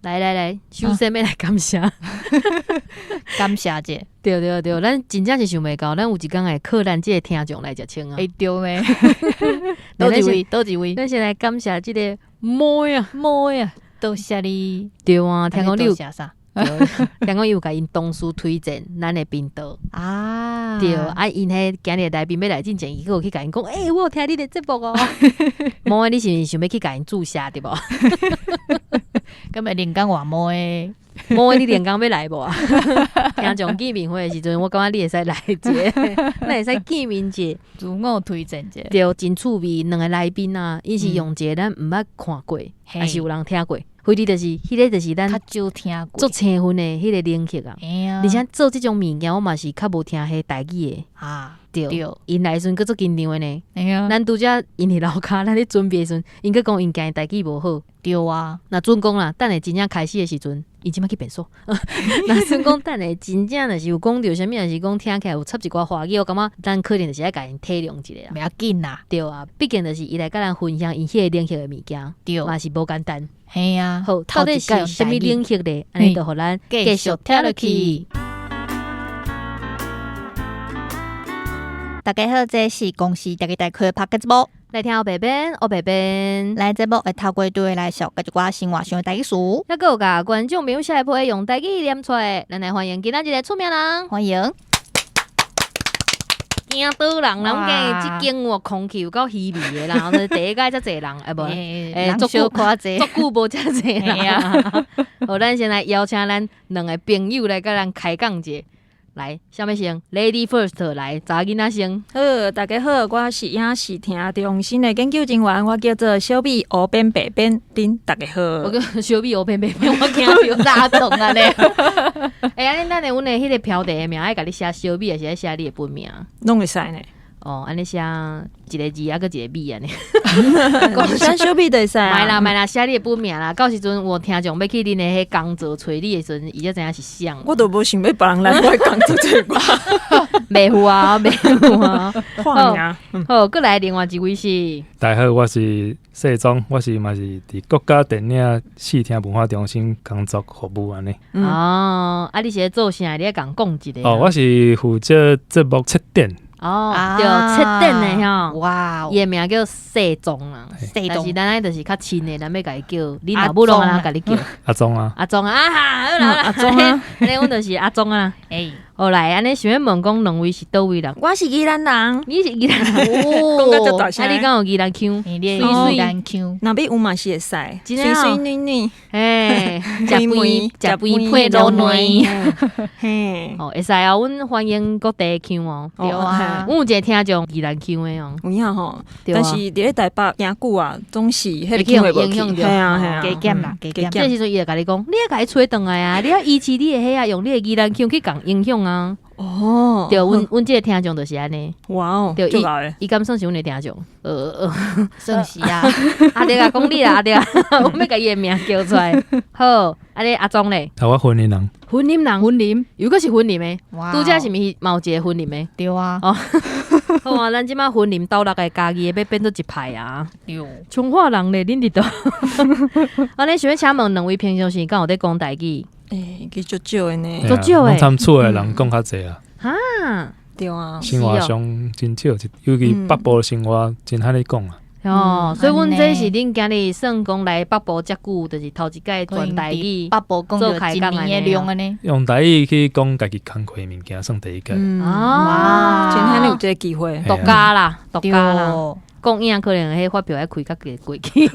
來來來，首先欲來感謝，感謝者。對對對，咱真正是想袂到，咱有一工會靠咱這個聽眾來食穿啊。會對呢？佗一位？佗一位？咱先來感謝這個妹啊，妹啊，多謝你。對啊，聽講你有謝啥？聽講伊有共𪜶同事推薦咱的頻道啊，對啊，𪜶彼今日來賓欲來進前，伊閣有去共𪜶講，欸，我有聽你的節目哦。妹，你是毋是想欲去共𪜶注射對無？敢會靈感換妹？妹，你靈感欲來無啊？聽眾見面會的時陣，我感覺你會使來一下，咱會使見面者，自我推薦者，對，真趣味。兩个來賓啊，𪜶是用一个咱毋捌看過，抑是有人聽過。非得就是，彼个就是咱較少聽過，足青分的彼个領域啊。而且做這種物件，我嘛是較無聽彼台語的啊。對，𪜶來的時陣閣足緊張的呢。咱拄才𪜶佇樓跤，咱咧準備的時陣，𪜶閣講𪜶驚台語無好。對啊，若準講啦，等下真正開始的時陣，𪜶這擺去便所。若準講等下真正若是有講著啥物，若是講聽起來有插一寡華語，我感覺咱可能就是愛共𪜶體諒一下啦。袂要緊啦。對啊，畢竟就是伊來共咱分享𪜶彼个領域的物件，嘛是無簡單。嘿啊，好，到底是啥物領域咧？按呢就予咱繼續聽落去。大家好，這是公視台語台開的 Podcast 節目。來聽烏白編，烏白編來節目會透過對話來紹介一寡生活上的台語詞。抑閣有共觀眾朋友寫的批用台語念出來，咱來歡迎今仔日的出名人。歡迎。驚倒人啦！阮今日這間有空氣有夠稀微的啦，第一屆遮濟人，欸無，欸人小可濟，足久無遮濟人。好，咱先來邀請咱兩个朋友來共咱開講者。來，啥物先？Lady first，來，查某囡仔先。好，大家好，我是影視聽中心的研究人員，我叫做小米烏邊白邊，恁大家好。我叫小米烏邊白邊，我驚著拉動啊咧。欸，按呢，等下阮的彼个標題的名愛共你寫小米，抑是愛寫你的本名？攏會使呢。哦，按呢寫一个字，啊，閣一個米按呢。寫小米就會使。莫啦莫啦，寫你的本名啦。到時陣有聽眾欲去恁的彼工作揣你的時陣，伊才知影是誰。我都無想欲別人來我的工作揣我。袂赴啊，袂赴啊。看名。好，閣來另外一位是。大家好，我是世宗，我是嘛是佇國家電影視聽文化中心工作服務按呢。哦，啊，你是咧做啥？你愛共講一下。哦，我是負責節目策展。哦，對，策展的吼，哇，伊的名叫世宗啦，但是咱愛就是較親的，咱欲共伊叫，你老母攏按怎共你叫？阿宗啊，阿宗啊，好啦阿宗啊，按呢阮就是阿宗啊。欸，好來，按呢想欲問講兩位是佗位人？我是宜蘭人，你是宜蘭人，講甲足大聲。啊，你敢有宜蘭腔？水水蘭腔，若欲有嘛是會使，水水女女，嘿，食飯食飯配滷卵，嘿，哦，會使哦，阮歡迎各地腔哦。對啊，阮有一个聽眾宜蘭腔的哦，有影吼，但是佇咧台北行久啊，總是彼个腔會無去，係啊係啊，加減啦，加減。這時陣伊就共你講，你愛共伊揣轉來啊，你愛維持你的彼啊，用你的宜蘭腔去共影響啊。哦，對，阮阮這个聽眾就是按呢。哇哦，對，伊敢算是阮的聽眾？算是啊。阿弟啊，講你啦，阿弟啊，我欲共伊的名叫出來。好，按呢阿宗咧。啊，我雲林人。雲林人，雲林，又閣是雲林的。拄才是毋是嘛有一个雲林的？對啊。哦，好啊，咱這擺雲林斗六个嘉義的欲變做一派啊。對。彰化人咧，恁佇佗？按呢想欲請問兩位平常時敢有咧講台語？欸，其實足少的呢，足少的。攏參厝的人講較濟啊。哈，對啊，生活上真少，尤其北部生活真罕咧講啊。哦，所以阮這是恁今日算講來北部遮久，就是頭一擺全台語北部講做開講的量按呢。用台語去講家己工課的物件，算第一擺。哦，真罕有這个機會，獨家啦，獨家啦。講影可能彼發票愛開較濟過去，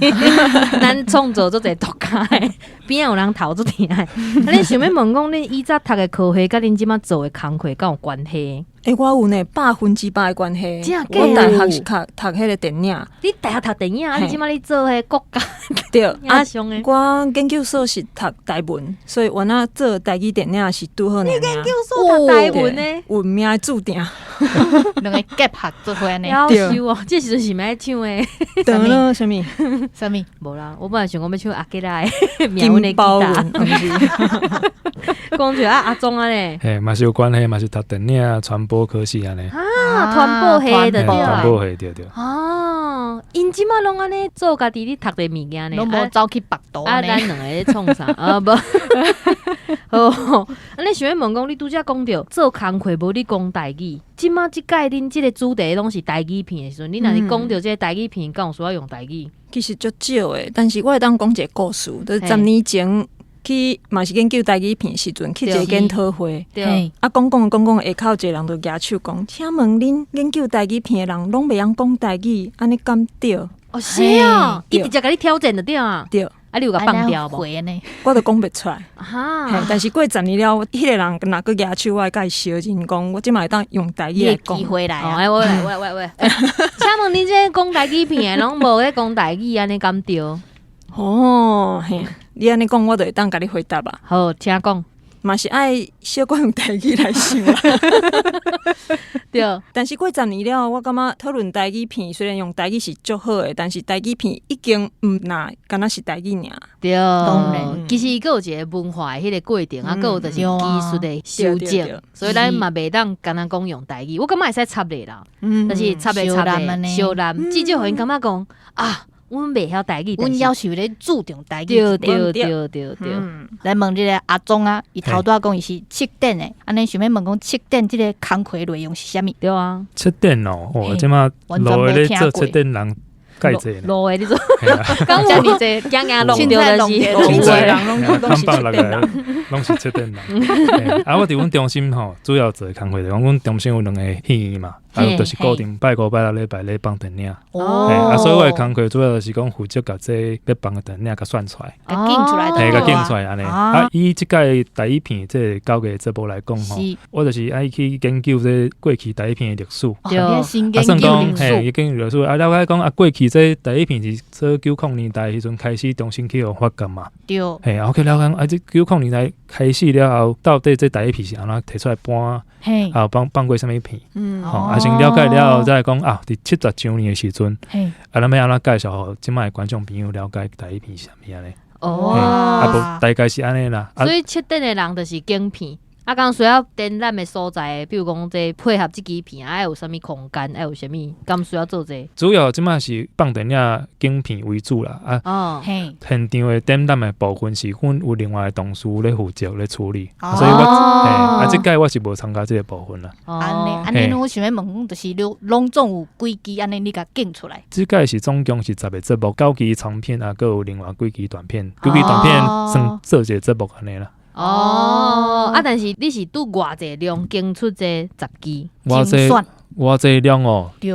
咱創造足濟獨家的，邊仔有人頭足疼的。啊，恁想欲問講，恁以早讀的科系，佮恁這擺做的工課敢有關係？欸，我有呢，100%的關係。真假？我大學是讀讀彼个電影。你大學讀電影，啊？你這擺咧做彼國家對，影像的。我研究所是讀台文，所以原來做台語電影是拄好。你研究所讀台文的？運命的注定。兩个結合做伙呢？夭壽哦，這時陣是毋愛唱的。等了啥物？啥物？無啦，我本來想講欲唱阿吉拉的命運的吉他。講著啊，阿宗按呢？嘿，嘛是有關係，嘛是讀電影傳播科系按呢。啊，傳播系的對。傳播系對對。哦，哦，𪜶這馬攏按呢做家己咧讀的物件呢，攏無走去縛圖啊，呢。咱兩个咧創啥？啊無，好，按呢想欲問講，你拄才講著做工課無咧講台語，這馬這屆恁這個主題攏是台語片的時陣，你若是講著這個台語片，敢有需要用台語？其實足少的，但是我會當講一個故事，就是10年前去嘛是研究台語片時陣，去一個研討會。啊，講講講講，下口一個人就舉手講，請問恁研究台語片的人攏袂曉講台語，按呢敢對？哦，是啊，伊直接共你挑戰就對啊。對。啊，你有共放掉無？回呢？我都講袂出來。哈，但是過十年了，彼個人若閣舉手，我會共伊相認講，我這馬會當用台語來講。機會來啊！哎，我來，我來，我來，我來。請問恁這講台語片的攏無咧講台語，按呢敢對？哦，嘿，你按呢講，我就會當共你回答吧。好，請講。嘛是愛小可用台語來想啦。對。但是過十年了，我感覺討論台語片，雖然用台語是足好的，但是台語片已經毋若敢若是台語爾。對，當然。其實伊閣有一個文化的彼個過程，啊，閣有就是技術的修正，所以咱嘛袂當干焦講用台語。我感覺會使插咧啦，但是插咧插咧，小難，至少予𪜶感覺講啊，阮袂曉台語，阮猶是咧注重台語。對對對對對。來問這個阿宗啊，伊頭拄仔講伊是策展的，按呢想欲問講策展這個工課內容是啥物？對啊，策展哦，哦，這馬路的咧做策展人蓋濟呢。路的你做，剛遮爾濟，驚驚弄著就是，凊彩人攏攏是策展人，攏是策展人。啊，我佇阮中心吼，主要做的工課就講，阮中心有兩個戲院嘛，啊，就是固定拜五、拜六禮拜咧放電影。啊，所以我的工課主要就是講負責共這欲放的電影共選出來，共揀出來，嘿，共揀出來按呢。啊，以這屆台語片這個九個節目來講吼，我就是愛去研究這過去台語片的歷史。對，啊，算講嘿，研究歷史啊，了解講啊，過去這台語片是做90年代彼陣開始重新去予發掘嘛。嘿，啊，去了解啊，這九零年代開始了後，到底這台語片是按怎提出來搬？啊，放放過啥物片？吼，啊，先了解了後，再講啊，佇70周年的時陣，啊，咱欲按怎介紹予這馬的觀眾朋友了解台語片是啥物按呢？哦，啊，無大概是按呢啦。所以策展的人就是揀片，啊，敢需要展覽的所在，比如講這配合這支片，啊，愛有啥物空間，愛有啥物，敢需要做這個？主要這馬是放電影揀片為主啦，啊，現場的展覽的部分是阮有另外的同事咧負責咧處理，所以我，嘿，啊，這屆我是無參加這個部分啦。按呢，按呢，我想欲問講，就是你攏總有幾支按呢，你共揀出來？這屆是總共是10個節目，九支長片啊，閣有另外幾支短片，九支短片算做一個節目按呢啦。哦，啊，但是你是拄偌濟量揀出這10支？偌濟偌濟量哦？對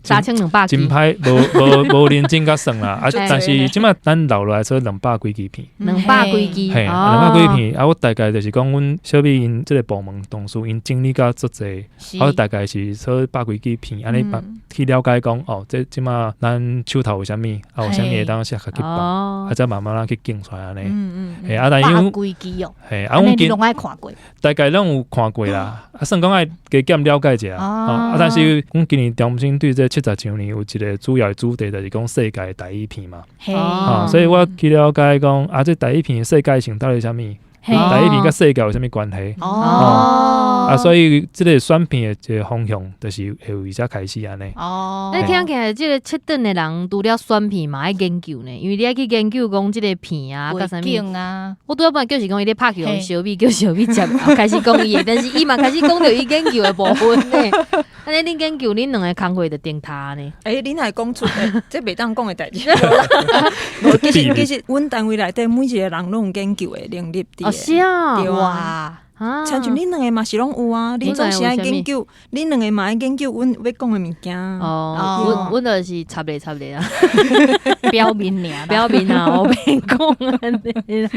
，3200支。真歹，無無無認真共算啦。啊，但是這馬咱留落來說兩百幾支片，兩百幾支，嘿，兩百幾支片。啊，我大概就是講，阮小美𪜶這個部門同事𪜶整理甲足濟，我大概是說百幾支片，按呢去了解講，哦，這這馬咱手頭有啥物，啊，有啥物會當適合去放，啊，才慢慢仔去揀出來按呢。嘿，啊，但因百幾支哦，嘿，啊，阮你攏愛看過？大概攏有看過啦，啊，算講愛加減了解一下，啊，但是阮今年中心對這70周年有一個主要的主題，就是講世界台語片嘛，啊，所以我去了解講，啊，這台語片的世界性到底啥物？台語片佮世界有啥物關係？哦，啊，所以這個選片的一個方向，就是會為遮開始按呢。哦，你聽起來這個策展的人，除了選片嘛愛研究呢，因為你愛去研究講這個片啊，佮啥物啊。我拄仔本來就是講伊咧拍球小米，叫小米接，開始講伊的，但是伊嘛開始講著伊研究的部分呢。按呢恁研究恁兩個工課就定他呢？欸，恁若講出，這袂當講的代誌。無，其實其實，阮單位內底每一個人攏有研究的能力佇。哦，是啊，對啊。親像恁兩個嘛是攏有啊，恁總是愛研究，恁兩個嘛愛研究阮欲講的物件。哦，阮阮就是插咧插咧啊，表面爾，表面啊，我免講按呢。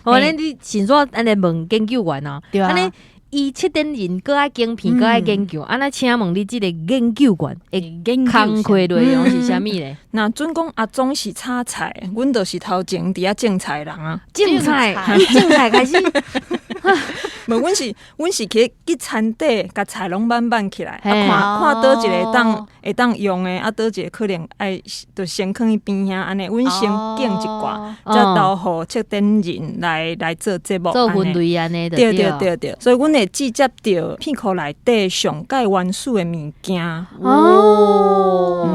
好，恁你先煞按呢問研究員啊，按呢伊策展人閣愛揀片，閣愛研究，按呢請問你這個研究員的工課內容是啥物咧？若準講阿總是炒菜，阮就是頭前佇遐種菜的人啊。種菜，你種菜開始。無，阮是去去田底，共菜攏挽挽起來，啊，看看佗一個會當用的，啊，佗一個可能愛就先囥佇邊遐按呢，阮先揀一寡，才交予策展人來做節目，做分類按呢。對對對對，所以阮會直接著片庫內底上蓋原始的物件。哦，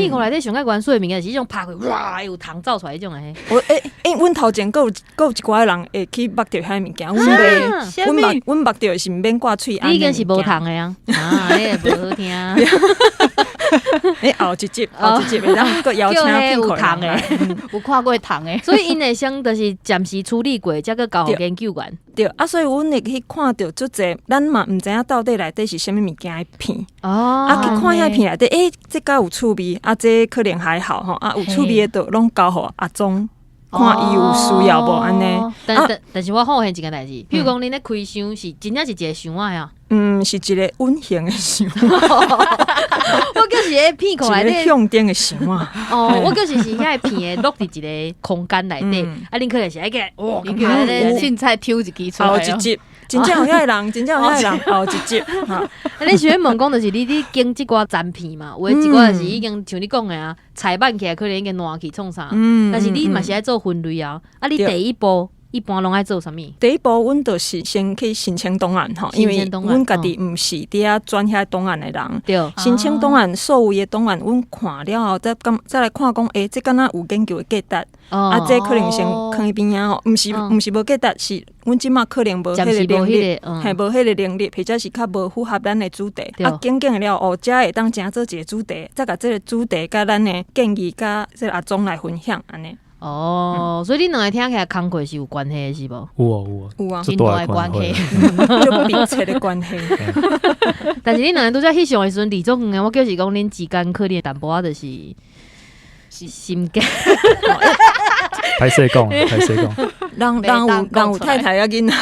片庫內底上較元素的物件是彼種拍開，哇，有糖走出來彼種的。我欸欸，阮頭前閣有一寡人會去目著遐物件，阮袂，阮目著的是毋免掛喙。你已經是無糖的啊！啊，你會無好聽。欸，後一集，後一集會當閣邀請片有糖的，有看過糖的。所以𪜶會先就是暫時處理過，才閣交予研究員。對啊，所以阮會去看著足濟，咱嘛毋知影到底內底是啥物物件的片。哦。啊，去看遐片內底，欸，這敢有趣味，啊，這可能還好吼，啊，有趣味的就攏交予阿宗看伊有需要無按呢。但是我好奇一件代志，譬如講恁咧開箱是真正是一個箱仔呀？嗯，是一個隱形的箱。我就是彼片庫內底向頂的箱啊。哦，我就是遐個片會落佇一個空間內底，啊，恁可能是愛個哇，你叫咧凊彩抽一支出來。後一集，真正有遐個人，真正有遐個人，後一集。啊，你想欲問講，就是你咧揀這寡殘片嘛，有的一寡就是已經像你講的啊，裁板起來可能已經爛去創啥。但是你嘛是愛做分類啊，啊，你第一步一般攏愛做啥物？第一步，阮就是先去申請檔案吼，因為阮家己毋是佇遐轉遐檔案的人。申請檔案，所有的檔案，阮看了後，再感再來看講，欸，這敢若有研究的價值？啊，這可能先囥佇邊仔吼，毋是無價值，是阮這馬可能無彼个能力，嘿，無彼个能力，或者是較無符合咱的主題。啊，揀揀了後，才會當成做一個主題，再共這个主題佮咱的建議佮這个阿宗來分享按呢。哦，所以恁兩个聽起來工課是有關係的，是無？有啊有啊有啊，足大的關係，足密切的關係。但是恁兩个拄才翕相的時陣，李總我就是講恁之間可能淡薄仔就是心結。歹勢講，歹勢講。人有太太佮囡仔。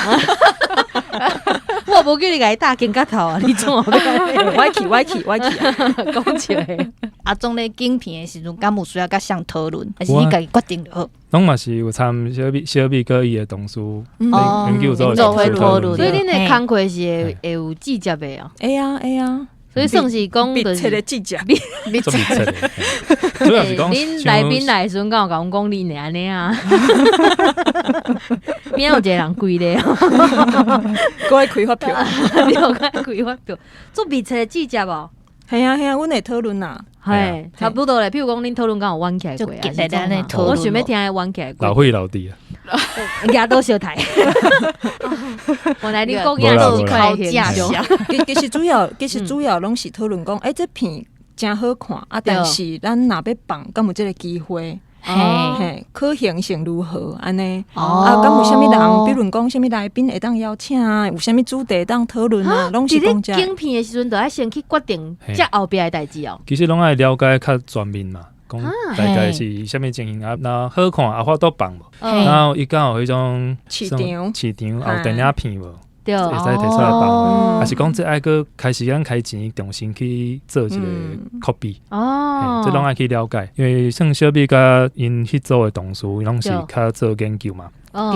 我無叫你共伊搭肩胛頭啊！你創欲歪去歪去歪去，講笑的。阿宗咧揀片的時陣，敢有需要佮誰討論，還是你家己決定就好？攏嘛是有參小美小美佮伊的同事研究組的同事討論。所以恁的工課是會有直接的啊？會啊會啊。所以算是講密切的直接，密切的。主要是講，恁來賓來的時陣，敢有共阮講恁會按呢啊？邊有一個人跪咧，閣愛開發票，對，閣愛開發票，做密切的直接無？係啊係啊，阮會討論啊，嘿，差不多咧。譬如講，恁討論敢有彎起來過啊？我想欲聽伊彎起來過。老會老弟啊，舉刀相刣。原來恁講嘢都是靠正相。其實主要攏是討論講，欸，這片誠好看啊，但是咱若欲放，敢有這个機會？嘿，可行性如何？按呢？啊，敢有啥物人？比如講，啥物來賓會當邀請啊？有啥物主題會當討論啊？攏是講這。揀片的時陣，就愛先去決定這後壁的代誌哦。其實攏愛了解較全面嘛，講大概是啥物情形啊？若好看啊，法度放無？然後伊敢有彼種市場，市場有電影片無？對，會使提出來放，還是講這愛閣開時間開錢，重新去做一個 copy 哦，這攏愛去了解，因為算小美佮𪜶彼組的同事，攏是較做研究嘛。啊，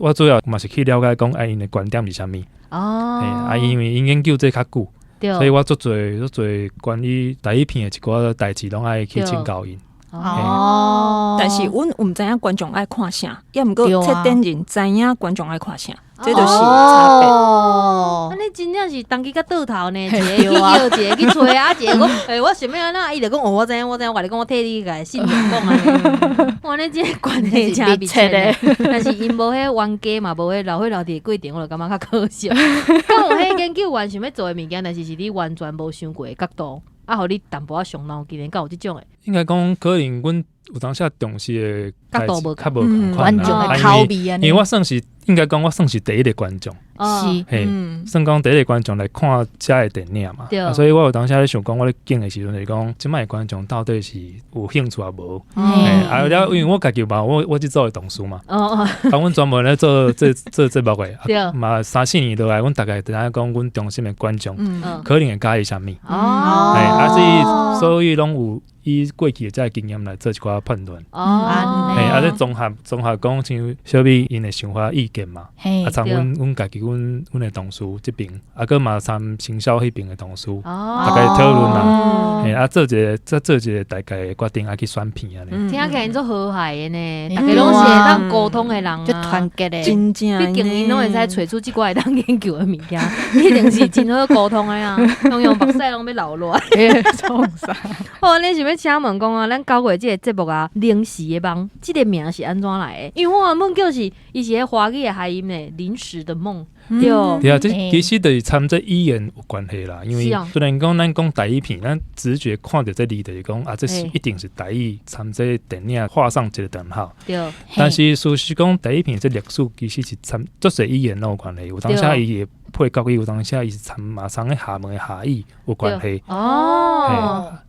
我主要嘛是去了解講，啊，𪜶的觀點是啥物？哦，啊，因為𪜶研究這較久，所以我足濟足濟關於台語片的一寡代誌，攏愛去請教𪜶。哦，但是阮毋知影觀眾愛看啥，抑毋過策展人知影觀眾愛看啥，這就是差別。啊，你真正是當機佮倒頭呢，一個去搖，一個去揣啊，一個講，欸，我想欲按怎，伊就講，哦，我知影，我知影，我共你講，我替你共信講啊。哇，你這個關係誠密切的，但是𪜶無彼冤家嘛，無彼老伙老弟的過程，我就感覺較可惜。敢有彼研究員想欲做的物件，但是是你完全無想過的角度。啊，予你淡薄仔傷腦筋的，敢有這種的？應該講，可能阮有當時重視的角度無較無仝款觀眾的口味啊。因為我算是應該講，我算是第一個觀眾，是，嘿，算講第一個觀眾來看遮的電影嘛。對。所以我有當時咧想講，我咧揀的時陣就是講，這擺的觀眾到底是有興趣抑無？嘿，啊了，因為我家己嘛，我這組的同事嘛，哦，啊，阮專門咧做這做節目的，對，嘛三四年落來，阮大概知影講，阮中心的觀眾可能會佮意啥物。哦，嘿，啊，所以攏有以過去的這个經驗來做一寡判斷。哦，嘿，啊，這綜合講，像小美𪜶的想法意見嘛，啊，參阮家己阮的同事這邊，啊，閣嘛參行銷彼邊的同事，大概討論啦，嘿，啊，做一個再做一個大概的決定，啊，去選片按呢。聽起來𪜶足和諧的呢，逐家攏是會當溝通的人啊，足團結的，真正。畢竟𪜶攏會使揣出這寡會當研究的物件，一定是真好溝通的啊，用目屎攏欲流落來。創啥？好，你想欲請問講啊，咱九月這个節目啊，臨時的夢，這个名是按怎來的？因為我原本叫是，伊是彼華語的諧音呢，臨時的夢，對。對啊，這其實就是參這語言有關係啦。因為雖然講咱講台語片，咱直覺看著這字就是講啊，這是一定是台語參這電影畫上一個等號。但是事實講台語片這歷史其實是參足濟語言攏有關係，有當時伊會配國語，有當時伊是參嘛參咧廈門的廈語有關係。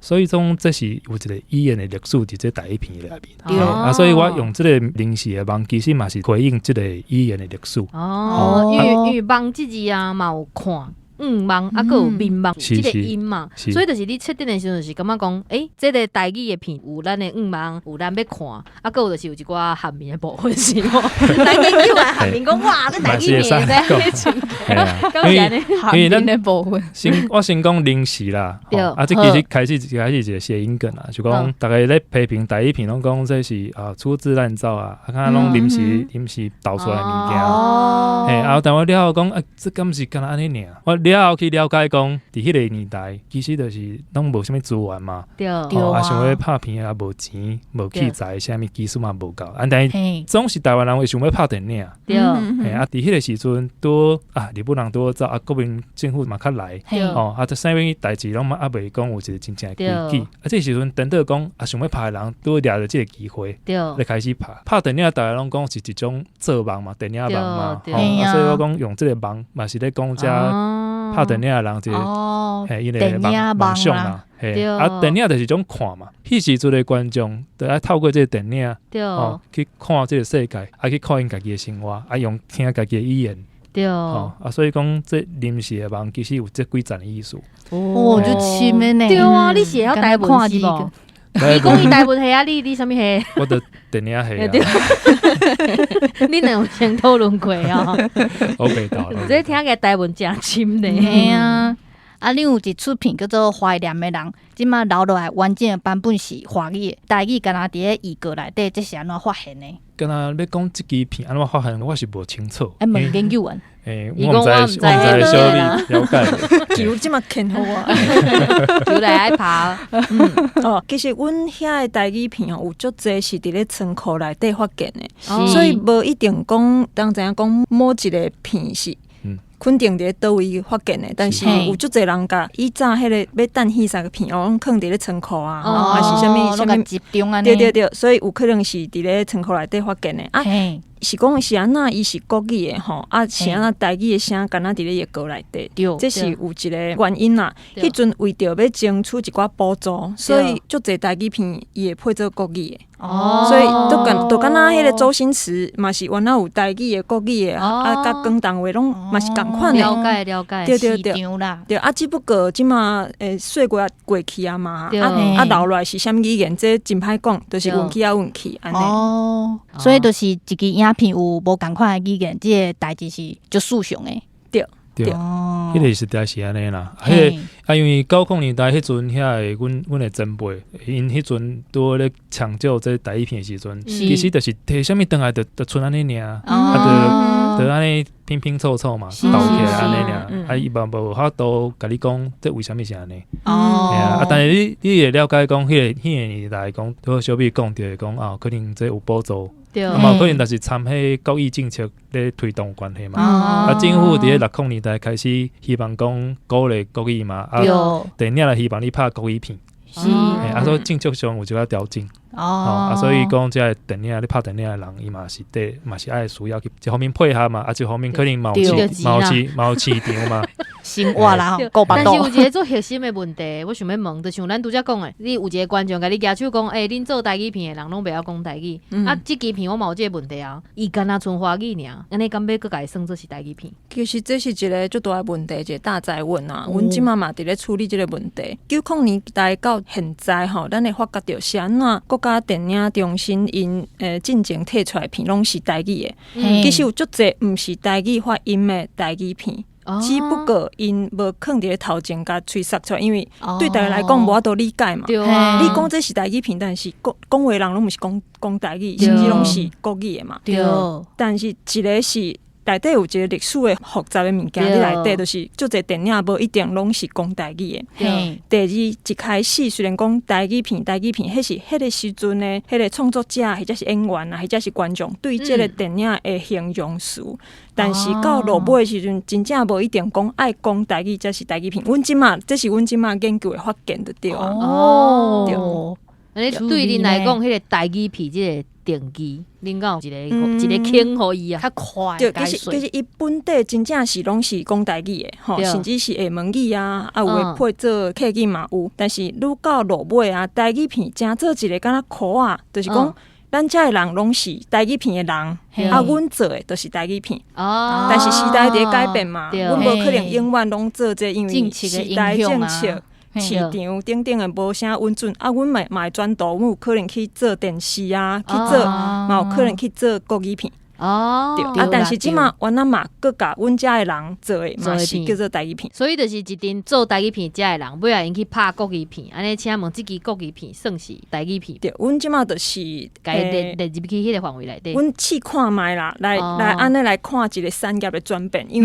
所以講這是有一個語言的歷史佇這台語片內面。啊，所以我用這個臨時的夢，其實嘛是回應這個語言的歷史。哦，因為夢這字啊，嘛有看。夢啊，閣有眠夢，這个音嘛，所以就是你設定的時陣是感覺講，欸，這个台語的片有咱的夢，有咱欲看，啊，閣有就是有一寡韓面的部分是無？咱研究完韓面講，哇，這台語片會使因為咱的部分，先我先講臨時啦，啊，這其實開始一個諧音梗啦，就講逐家咧批評台語片，攏講這是啊粗製濫造啊，啊，敢若攏臨時導出來的物件，嘿，啊，但我了後講，啊，這敢是敢若按呢爾？我了後去了解講，佇彼個年代，其實就是攏無啥物資源嘛，啊，想欲拍片也無錢、無器材，啥物技術嘛無夠，啊，但是總是台灣人會想欲拍電影，嘿，啊，佇彼個時陣，拄啊，日本人拄好走，啊，國民政府嘛較來，吼，啊，這啥物代誌攏嘛猶未講有一個真正的規矩，啊，這時陣顛倒講，啊，想欲拍的人拄掠著這個機會，咧開始拍，拍電影，逐家攏講是一種做夢嘛，電影夢嘛，吼，啊，所以我講用這個夢嘛是咧講這拍電影的人一個，嘿，𪜶的夢想啦，嘿，啊，電影就是一種看嘛，彼時陣的觀眾就愛透過這個電影，吼，去看這個世界，啊，去看𪜶家己的生活，啊，用聽家己的語言，吼，啊，所以講這臨時的夢其實有這幾層的意思。哦，足深的呢。對啊，你是會曉台文是無？伊講伊台文系啊，你啥物系？我著電影系啊。你兩有先討論過啊？我袂到。這聽起來台文誠深呢。嘿啊，啊，你有一出片叫做《懷念的人》，這馬留落來完整的版本是華語的，台語敢若佇咧譯稿內底，這是按怎發現的？敢若欲講這支片按怎發現，我是無清楚。愛問研究員。欸，我毋知，我毋知小你了解。球這馬牽予我，球來愛拍。哦，其實阮遐的台語片哦，有足濟是佇咧倉庫內底發現的，所以無一定講，當知影講某一個片是肯定佇咧佗位發現的，但是有足濟人共以早彼个欲等戲啥个片哦，攏囥佇咧倉庫啊，還是啥物啥物集中按呢。對對對，所以有可能是佇咧倉庫內底發現的啊。是講是按怎伊是國語的吼，啊是按怎台語的聲敢若佇咧譯稿內底，這是有一個原因啦。彼陣為著欲爭取一寡補助，所以足濟台語片伊會配做國語的。所以都敢若彼个周星馳嘛是原來有台語的、國語的，啊，佮廣東話攏嘛是仝款的。了解了解。對對對。對啊，只不過這馬歲月過去啊嘛，啊啊留落來是啥物語言，這真歹講，就是運氣啊運氣按呢。哦，所以就是一支影片有無仝款的語言，這个代誌是足事常的。對對，彼个實在是按呢啦。彼个啊，因為90年代彼陣遐个阮的前輩，𪜶彼陣拄好咧搶救這台語片的時陣，其實就是提啥物轉來就賰按呢爾，啊，就按呢拼拼湊湊嘛，鬥起來按呢爾，啊，伊嘛無法度共你講這為啥物是按呢。哦。啊，但是你會了解講，彼個年代講，拄好小美講著講啊，可能這有補助。嘛有可能就是參彼國語政策咧推動有關係嘛。啊，政府佇咧60年代開始希望講鼓勵國語嘛，啊，電影也希望你拍國語片。是。啊，所以政策上有一寡調整。哦。啊，所以講這个電影咧拍電影的人，伊嘛是得嘛是愛需要去一方面配合嘛，啊，一方面可能嘛有市嘛有市嘛有市場嘛。生活啦，顧但是有一个足核心的問題，我想欲問，就像咱拄才講的，你有一个觀眾共你舉手講，欸，恁做台語片的人攏袂曉講台語，啊，這支片我嘛有這个問題啊，伊敢若賰華語爾，按呢敢欲閣共伊算做是台語片？其實這是一个足大的問題，一個大哉問啊！阮這馬嘛佇咧處理這个問題。90年代到現在吼，咱會發覺著是按怎國家電影中心𪜶進前提出來片攏是台語的，其實有足濟毋是台語發音的台語片。只不過𪜶無囥佇咧頭前共喙捒出來，因為對大家來講無法度理解嘛。你講這是台語片，但是講講話人攏毋是講講台語，甚至攏是國語的嘛。但是一个是內底有一個歷史的複雜的物件佇內底，就是足濟電影無一定攏是講台語的。第二，一開始雖然講台語片、台語片，彼是彼個時陣的彼個創作者，或者是演員啊，或者是觀眾對這個電影的形容詞。但是到落尾的時陣，真正無一定講愛講台語才是台語片。阮這馬這是阮這馬研究的發現就對啊。哦，按呢對恁來講，彼個台語片這個定義，恁敢有一個一個稱予伊啊？較快。對，其實伊本底真正是攏是講台語的，吼，甚至是廈門語啊，啊有的配做客語嘛有。但是愈到落尾啊，台語片成做一個敢若箍仔，就是講咱遮的人攏是台語片的人，啊，阮做的就是台語片。但是時代佇改變嘛，阮無可能永遠攏做這個，因為時代政策、市場等等的無啥穩準。啊，阮嘛會轉導，阮有可能去做電視啊，去做嘛有可能去做國語片。對啊，但是這馬原來嘛，閣共阮遮的人做的嘛是叫做台語片。所以就是一陣做台語片遮的人，尾仔𪜶去拍國語片，按呢請問這支國語片算是台語片？對，阮這馬就是共伊列入去彼個範圍內底。阮試看覓啦，來來按呢來看一個產業的轉變，因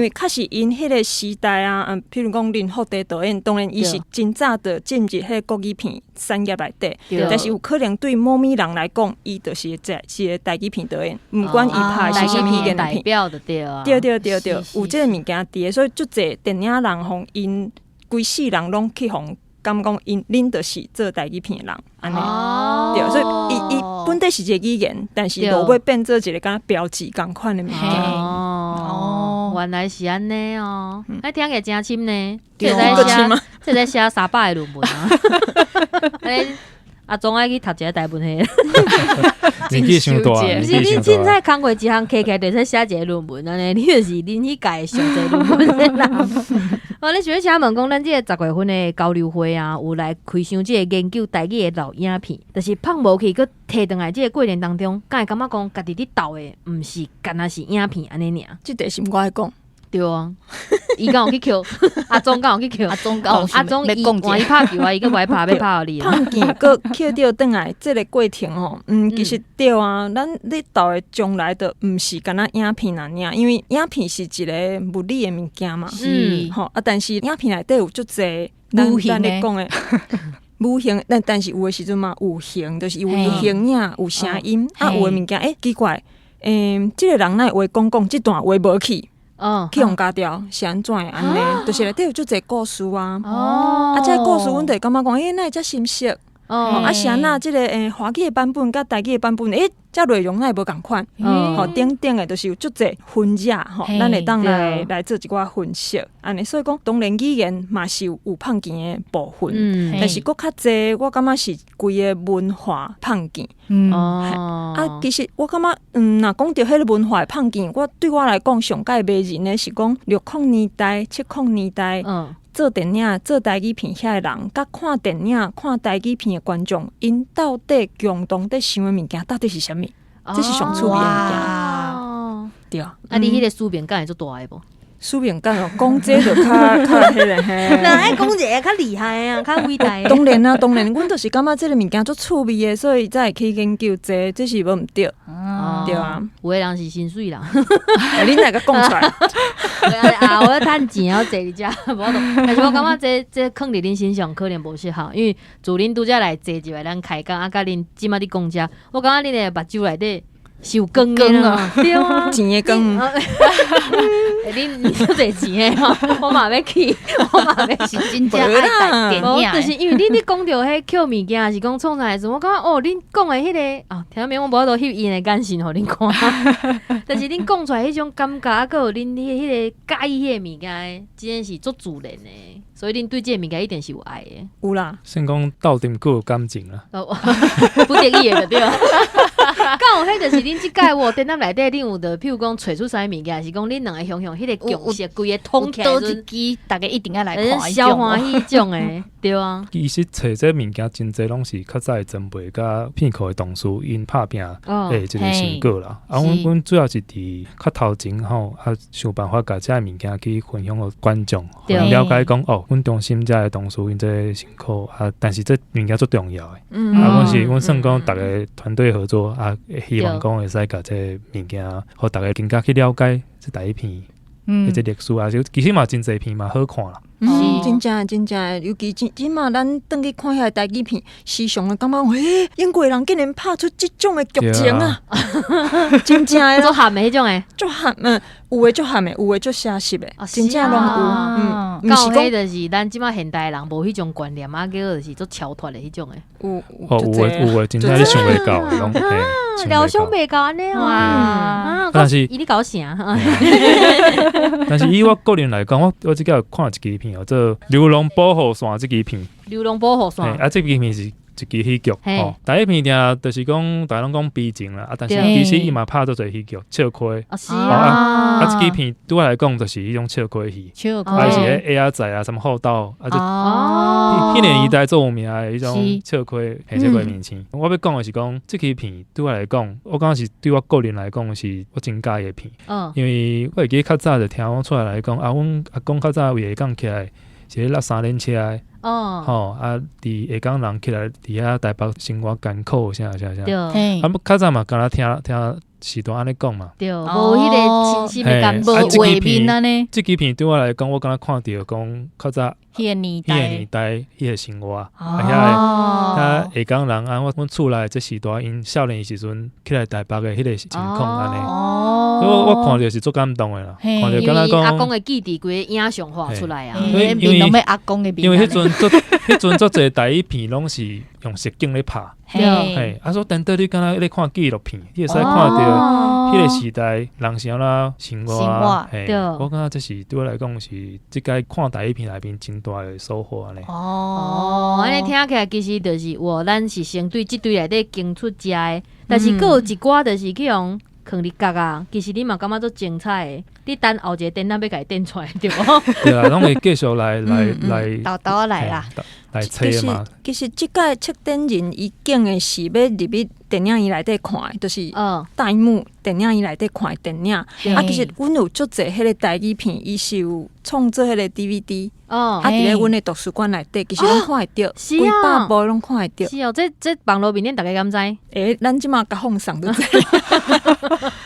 為確實𪜶彼個時代啊，譬如講林福地導演，當然伊是真早就進入彼個國語片產業內底，但是有可能對某物人來講，伊就是一個台語片導演，毋管伊拍的是啥物語言的片，代表就對啊。對對對對，有這個物件佇的，所以足濟電影人吼，𪜶規世人攏去予感覺講𪜶恁就是做台語片的人，按呢，對，所以伊本底是一個語言，但是落尾變做一個敢若標誌仝款的物件。哦，原來是按呢哦，啊聽起來真深呢，這會寫這會使寫300個論文啊。阿總愛去讀一个台文系，年紀傷大，毋是恁凊彩工課一項加起來，就會使寫一个論文按呢，你就是恁彼屆上濟論文的人。哦，你想欲請問講，咱這個十月份的交流會啊，有來開箱這個研究台語的老影片，但是放無去，閣提轉來這個過程當中，敢會感覺講家己佇鬥的，毋是干焦是影片按呢爾。這題是毋我愛講。對啊，伊敢有去抾，阿總敢有去抾，阿總敢有阿總伊換伊拍球啊，伊閣無愛拍，欲拍予你。胖見閣抾著轉來，這個過程吼，其實對啊，咱咧鬥的將來就毋是干焦影片爾，因為影片是一個物理的物件嘛，吼啊，但是影片內底有足濟咱咧講的無形，但是有的時陣嘛有形，就是有形影、有聲音，啊，有的物件，欸，奇怪，這個人哪會話講講，這段話無去。去予鉸掉是按怎會按呢？就是內底有足濟故事啊。啊，這個故事阮就會感覺講，欸，哪會遮深色？啊，是按怎這個華語的版本佮台語的版本，欸，這內容哪會無仝款？吼，等等的，就是有足濟分野吼，咱會當來做一寡分析。按呢，所以講，當然語言嘛是有碰見的部分，但是閣較濟，我感覺是規个文化碰見。啊，其實我感覺，若講著彼个文化的碰見，我對我來講上蓋迷人的是講60年代、70年代。做電影、做台語片遐个人，佮看電影、看台語片的觀眾，𪜶到底共同佇想的物件到底是啥物？這是上趣味的物件。對啊，啊，你彼個使命感會足大的無？使命感哦，講這就較較彼个嘿。人愛講一個較厲害啊，較偉大的。當然啊，當然，阮就是感覺這個物件足趣味的，所以才會去研究這個，這是無毋對。對啊，有的人是薪水人，你哪個講出來？啊，我趁錢，我坐佇遮，無法度。但是我感覺這囥佇恁身上可能無適合，因為自恁拄才來坐入來，咱開講啊，佮恁這馬佇講遮，我感覺恁的目睭內底是有光的啊，對啊，錢的光。恁足濟錢的吼，我嘛欲去，我嘛欲是真正愛台電影。就是因為恁咧講著彼抾物件，是講創啥的時陣，我感覺哦，恁講的彼个啊，聽明我無法度翕𪜶的眼神予恁看，但是恁講出來彼種感覺，啊，閣有恁彼个佮意彼个物件，真的是足自然的。所以恁對這个物件一定是有愛的。有啦，算講鬥陣閣有感情啦。不得已的就對。敢有彼就是恁這屆喎，展覽內底恁有著，譬如講揣出啥物件，是講恁兩个雄雄彼個共識，規个統起來，佗一支，逐家一定愛來看。小歡喜種的，對啊。其實揣這物件真濟攏是較早的前輩佮片庫的同事𪜶拍拚的一個成果啦。啊，阮主要是佇較頭前吼，啊，想辦法共這个物件去分享予觀眾，予𪜶了解講哦，阮中心遮的同事𪜶這個辛苦啊，但是這物件足重要的。啊，阮算講逐个團隊合作啊，啊，希望講會使共這個物件，予逐家更加去了解這台語片，這歷史啊，其實嘛真濟片嘛好看啦。嗯，真正真正，尤其這這馬咱轉去看遐台語片，時常會感覺，欸，英國人竟然拍出這種的劇情啊！真正的足譀的彼種的，足譀，嗯，有的足譀的，有的足寫實的，真正攏有，嗯，毋是講就是咱這馬現代人無彼種觀念啊，叫做就是足超脫的彼種的。有哦，有的有的，真正你想袂到，攏嘿，料想袂到按呢哦，啊，但是伊咧搞啥？但是以我個人來講，我這個看一支片叫做《流浪保護傘》這支片，《流浪保護傘》啊，這支片是一支喜劇，吼，第一片定就是講大家攏講悲情啦，啊，但是其實伊嘛拍足濟喜劇，笑虧，是啊，啊，這支片對我來講就是彼種笑虧戲，啊是彼矮仔啊，啥物厚道，啊，這彼个年代足有名的彼種笑虧，嘿，笑虧明星。我欲講的是講，這支片對我來講，我感覺是對我個人來講是我真佮意的片，因為我會記較早就聽阮厝內來講，啊，阮阿公較早為下港起來是咧拉三輪車的。哦，吼啊！佇下港人起來佇遐台北生活艱苦啥啥啥，啊，較早嘛，敢若聽聽時代按呢講嘛，對，無彼個親身的感覺，無畫面按呢。這支片對我來講，我敢若看著講較早彼個年代，彼個年代彼個生活，啊，遐個遐下港人啊，我阮厝內這時代𪜶少年時陣起來台北的彼個情況按呢。所以我看著是足感動的啦，看著敢若講阿公的記憶，規个影像畫出來啊。因為因為彼陣足彼陣足濟台語片攏是用實景咧拍，嘿，啊，所以等到你敢若咧看紀錄片，你會使看著彼個時代人是按怎生活，嘿，我感覺這是對我來講是這屆看台語片內面真大的收穫按呢。哦，按呢聽起來其實就是有，咱是先對這堆內底揀出食的，但是閣有一寡就是去予囥佇角啊，其實你嘛感覺足精彩的。你等後一個展覽欲共伊展出來，對無？對啊，攏會繼續來來來，沓沓仔來啦。來揣嘛。其實這屆策展人伊揀的是欲入去電影院內底看的，就是大螢幕電影院內底看的電影。啊，其實阮有足濟彼個台語片，伊是有創作彼個 DVD。啊，佇咧阮的圖書館內底，其實攏看會著，幾百部攏看會著。是哦，這這網路面頂逐家敢知？欸，咱這馬共放送就知。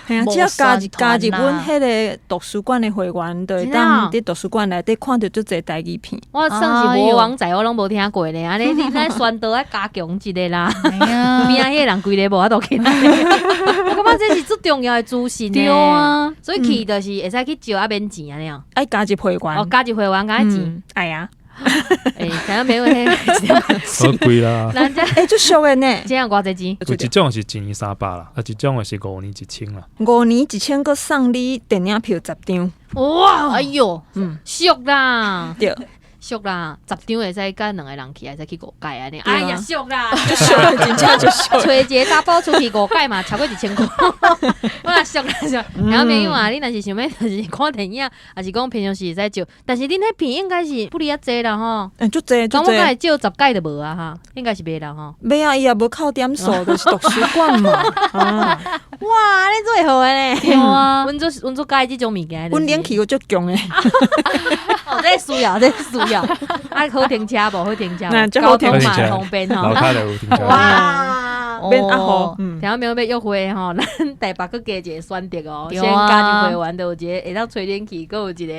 嘿啊，只要加入阮彼個圖書館的會員，就會當佇圖書館內底看著足濟台語片。我算是無網仔，我攏無聽過呢。按呢你咱宣導愛加強一下啦。邊仔彼個人規个無法度起來。我感覺這是足重要的資訊。對啊，所以去就是會使去借啊，免錢按呢哦。愛加入會員。哦，加入會員共愛錢。愛啊。欸，聽眾朋友，好貴啦！欸，足俗的呢。這樣偌濟錢？有一種是一年300啦，啊，一種的是5年1000啦。5年1000，閣送你電影票10張。哇！哎喲，俗啦！對。俗啦，10張會使佮兩個人去，會使去五擺按呢。哎呀，俗啦！足俗，真正足俗。揣一个查埔出去五擺嘛，超過1000箍。我俗啦俗。然後朋友啊，你若是想欲就是看電影，抑是講平常時會使借，但是恁彼片應該是不離遐濟啦吼。欸，足濟足濟。總共會借10擺就無啊哈，應該是袂啦吼。袂啊，伊也無扣點數，就是圖書館嘛。哇，你做會好的呢？對啊，阮足阮足佮意這種物件。阮冷氣閣足強的。哦，這需要，這需要。啊，好停車無？好停車，交通嘛方便吼。樓跤就有停車。哇，免阿好。聽眾朋友欲約會吼，咱台北閣加一個選擇哦。先加入會員，就有一個會當吹冷氣，閣有一個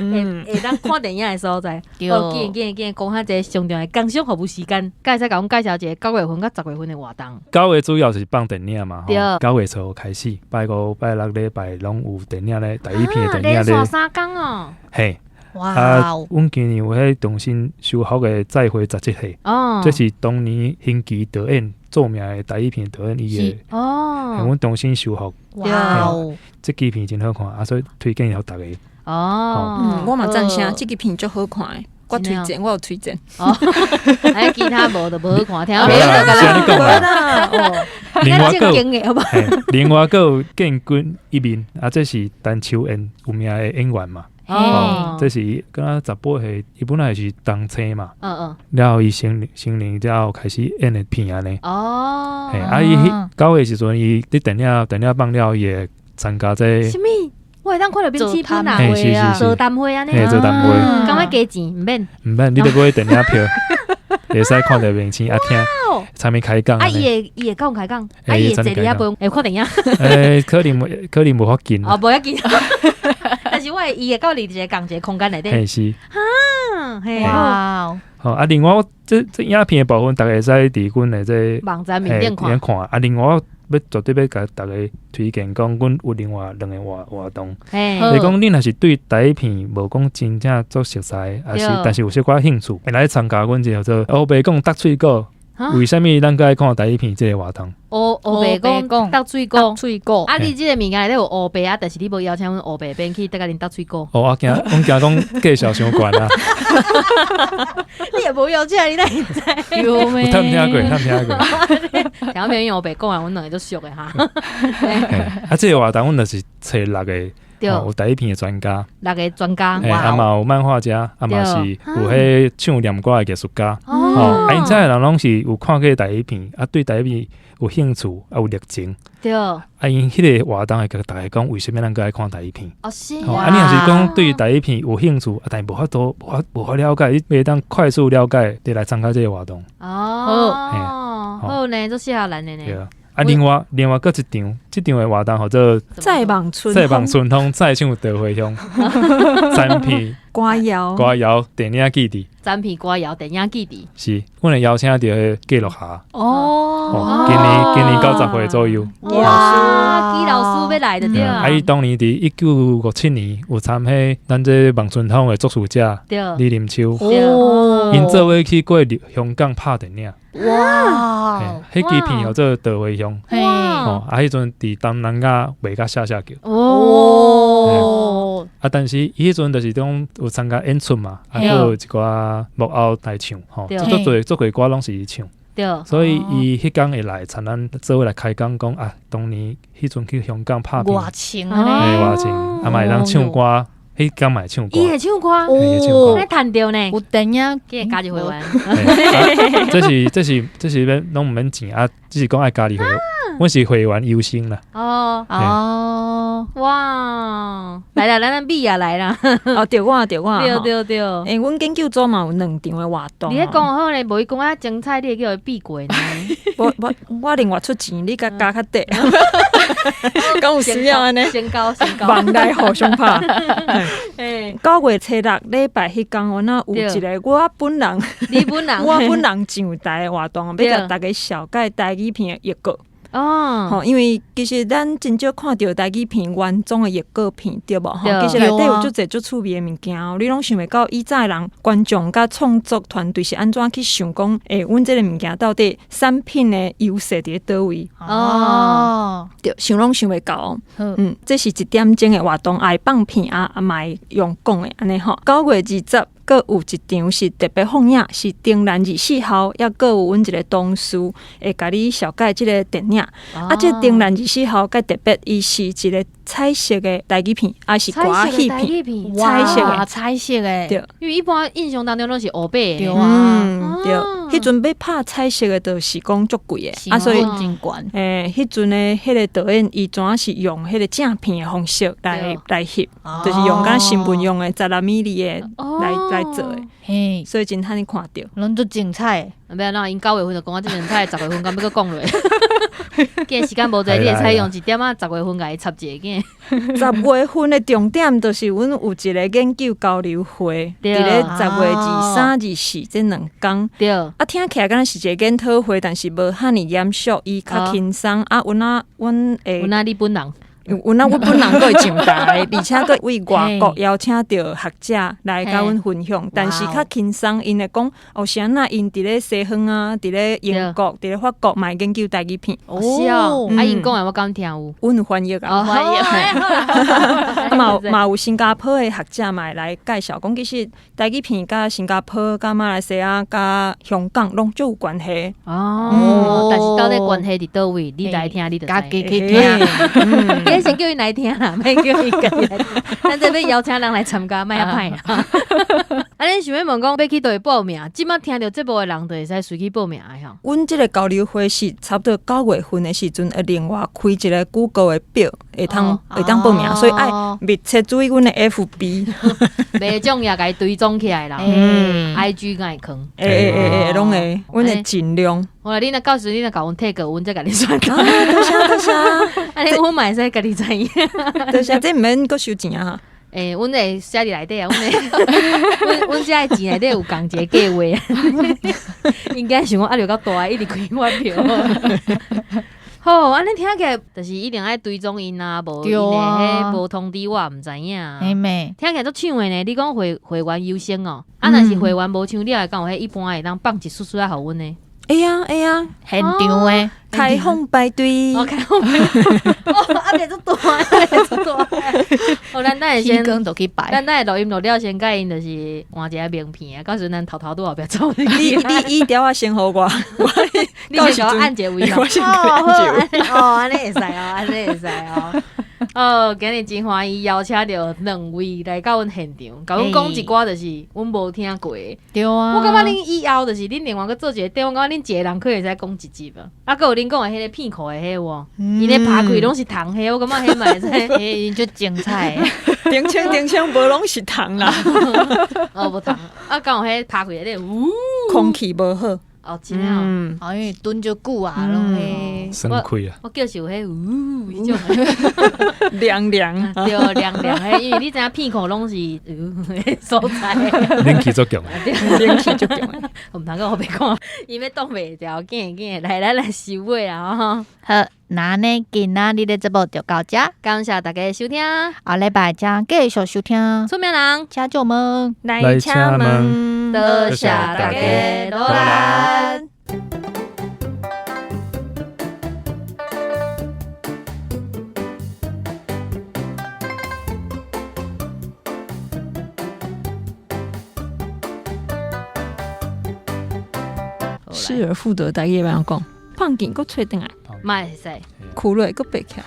會會當看電影的所在。哦，緊緊緊，講下這個上重要的工商服務時間，敢會使共阮介紹一個9月份佮10月份的活動。 9月主要是放電影嘛，吼。9月初開始，拜五、拜六禮拜攏有電影咧，台語片的電影咧。連續三工哦。嘿。哇！啊，阮今年有彼重新修復的《再會十七歲》，這是當年興祺導演著名的台語片導演伊的。哦，阮重新修復。哇哦！這支片真好看，啊，所以推薦予逐家。哦，我嘛贊成，這支片足好看的，我推薦，我有推薦。哦，哎，其他無就無好看，聽無啦，毋是按呢講啦。哦，另外閣，另外閣有建軍一面，啊，這是陳秋燕有名的演員嘛。哦，這是敢若18歲，伊本來是童星嘛，了後伊成成年了後開始演的片按呢。哦，嘿，啊，伊9歲時陣，伊佇電影電影放了，伊會參加這個。啥物？我會當看著免錢本啊，是是是，座談會按呢，嘿，座談會，敢欲加錢？毋免，毋免，你著買電影票。會使看著明星啊聽參與開講。啊，伊會講開講，啊，伊會坐佇遐陪會看電影。欸，可能無遐緊。哦，無遐緊。但是我會伊會到佇一個仝一個空間內底。嘿是。哈，嘿。哇。好啊，另外這影片的部分，逐家會使佇阮的這網站面頂看。看啊，另外我欲絕對欲共逐家推薦講，阮有另外兩個活動。就是講恁若是對台語片無講真正足熟似，抑是但是有小可興趣，會來參加阮這個叫做烏白講搭喙鼓。為啥物咱閣愛看台語片這個活動？烏白講搭喙鼓，喙鼓。啊！你這個物件內底有烏白啊，但是你無邀請阮烏白編去搭佮恁搭喙鼓。哦，我驚講介紹傷懸啊！你也無邀請，你哪會知？有咩？有探聽過，探聽過。聽朋友烏白講啊，阮兩個足熟的哈。啊，這個活動阮就是揣六個。有台語片的專家，六個專家，啊嘛有漫畫家，啊嘛是有彼唱念歌的藝術家，哦，啊𪜶這的人攏是有看過台語片，啊對台語片有興趣，啊有熱情，啊𪜶彼個活動會共逐家講，為啥物咱閣愛看台語片？哦是啊，你若是講對台語片有興趣，啊但是無法度，無法了解，你袂當快速了解，就來參加這個活動。哦，好呢，足適合咱的呢。啊，另外閣一場，這場的活動號做再望春再望春風，再唱桃花香，残片歌謠歌謠電影基地，残片歌謠電影基地，是，阮會邀請著記錄俠哦，今年90歲左右，哇，紀老師欲來就對啊。啊，伊當年佇1957年有參彼咱這望春風的作詞者李林秋，𪜶做伙去過香港拍電影。哇！彼支片號做《桃花香》，哦，啊，彼陣佇東南亞賣甲嚇嚇叫。哦，啊，但是伊彼陣就是講有參加演出嘛，啊，閣有一寡幕後來唱，吼，足濟足濟歌攏是伊唱。對。所以伊彼工會來參咱做伙來開講，講啊，當年彼陣去香港拍片，偌情嘿，偌情，啊嘛會當唱歌。彼工嘛會唱歌，伊會唱歌，哦，你趁著呢？有電影，去加入會員。這是免攏毋免錢啊，只是講愛加入會員，阮是會員優先啦。哦哦，哇！來啦，咱美也來啦。哦，對我對我，對對對。欸，阮研究組嘛有兩場的活動。你咧講好呢，無伊講啊精彩，你會叫伊避過呢？無無，我另外出錢，你共加較短。敢有需要按呢？先交先交，網內互相拍。9月初6禮拜彼工，阮仔有一個我本人，你本人，我本人上台的活動，欲共逐家紹介台語片的譯稿。哦，吼，因為其實咱真少看著台語片原裝的譯稿片，對無？吼，其實內底有足濟足趣味的物件哦，你攏想袂到以早的人觀眾佮創作團隊是按怎去想講，欸，阮這個物件到底產品的優勢佇咧佗位？哦，對，想攏想袂到。嗯，這是一點鐘的活動，會放片啊，啊嘛會用講的按呢吼。9月20。閣有一場是特別放映，是竹南24校，抑閣有阮一個同事會共你紹介這個電影。啊，這竹南24校較特別，伊是一個彩色的台語片，抑是歌戲片，彩色的，彩色的，對。因為一般印象當中攏是烏白的，對啊，嗯，對。彼陣欲拍彩色的，就是講足貴的，啊，所以真懸。欸，彼陣的彼個導演，伊怎是用彼個正片的方式來翕，就是用敢新聞用的16米的來做的，嘿，所以真罕看著，攏足精彩。欲按怎𪜶9月份就講啊，這精彩，10月份敢欲閣講落？今時間無濟，你會使用一點仔10月份共伊插一下。十月份的重點就是阮有一個研究交流會，佇咧10月23、24這兩工。對。啊，聽起來敢若是一個研討會，但是無遐爾嚴肅，伊較輕鬆。啊，阮仔阮會，阮仔你本人。阮仔阮本人閣會上台，而且閣為外國邀請著學者來共阮分享，但是較輕鬆，𪜶會講哦，是按怎𪜶佇咧西方啊，佇咧英國，佇咧法國嘛會研究台語片。是哦，啊𪜶講的我敢聽有？阮有翻譯啊，翻譯。啊嘛有嘛有新加坡的學者嘛會來介紹，講其實台語片佮新加坡、佮馬來西亞、佮香港攏足有關係。哦，但是到底關係佇佗位？你來聽你就知。家己去聽。先叫伊來聽啦，免叫伊家己來聽。咱這欲邀請人來參加，莫遐歹啦。啊，啊，恁想欲問講欲去佗位報名？這馬聽著節目的人就會使隨去報名的吼。阮這個交流會是差不多9月份的時陣，會另外開一個 Google 的表，會通會當報名，所以愛密切注意阮的 FB。袂種也共伊追蹤起來啦。嗯，IG 敢會囥？會會會會，攏會，阮會盡量。好啦，你若到時你若共阮 tag，阮再共你宣傳。多謝多謝。按呢阮嘛會使家己知影。多謝，這毋免閣收錢啊。欸，阮會寫佇內底啊，阮會，阮阮遮的錢內底有仝一个計劃，應該想講壓力較大，一直開發票。好，按呢聽起來，就是一定愛追蹤𪜶啊，無𪜶的彼無通知我也毋知影。聽起來足搶的呢，你講會會員優先哦，啊，若是會員無搶了，敢有彼一般會當放一絲絲仔予阮呢？會啊會啊，現場的開放排隊，哦，開放排隊，哦，壓力足大，壓力足大。哦，咱等下先，咱等下錄音錄了，先共𪜶就是換一个名片啊，到時陣咱偷偷佇後壁走。你你伊條仔先予我，我你先共我按一个位我先共你按一个位。哦，按呢會使哦，按呢會使哦。哦，今日真歡喜邀請著兩位來到阮現場，共阮講一寡就是阮無聽過的。對啊。我感覺恁以後就是恁另外閣做一個節目，我感覺恁一個人可能會使講一集啊。啊，閣有恁講的彼個片庫的彼個有無？𪜶咧拍開攏是糖彼，我感覺彼嘛會使，彼足精彩。頂槍頂槍無攏是糖啦。哦，無糖。啊，敢有彼拍開咧，嗚。空氣無好。哦，真的哦，哦，因為蹲足久啊，攏彼酸氣啊。我叫是有彼嗚彼種，涼涼，對，涼涼彼，因為你知影片庫攏是所在，冷氣足強，冷氣足強。我毋通閣予別講，伊欲擋袂牢，緊緊來來來收尾啊！吼，好，那呢今仔日的節目就到這，感謝大家收聽，後禮拜請繼續收聽。出名人，請做問，來請問，多謝大家，努力。失而復得，台語欲按怎講？胖見閣揣轉來，嘛會使，哭落閣爬起來，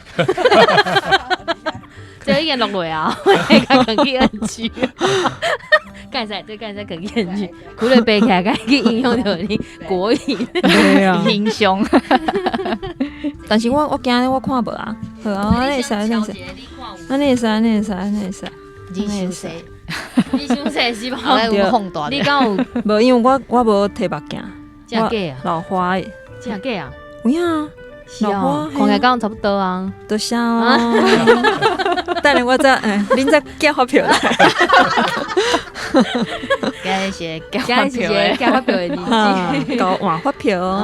這已經錄落啊，會共囥去 NG，敢會使，這敢會使囥去 NG，哭落爬起來，敢去影響著你國語英雄。但是我驚我看無啊，好啊，按呢會使，按呢會使，按呢會使，按呢會使，按呢會使，你傷細，你傷細是無？放大。你敢有？無，因為我無提目鏡，真假啊？老花的，真假啊？有影啊，是啊，看起來敢差不多啊。多謝哦。等下我再，恁再寄發票來。今日是今日是寄發票的日子，交換發票。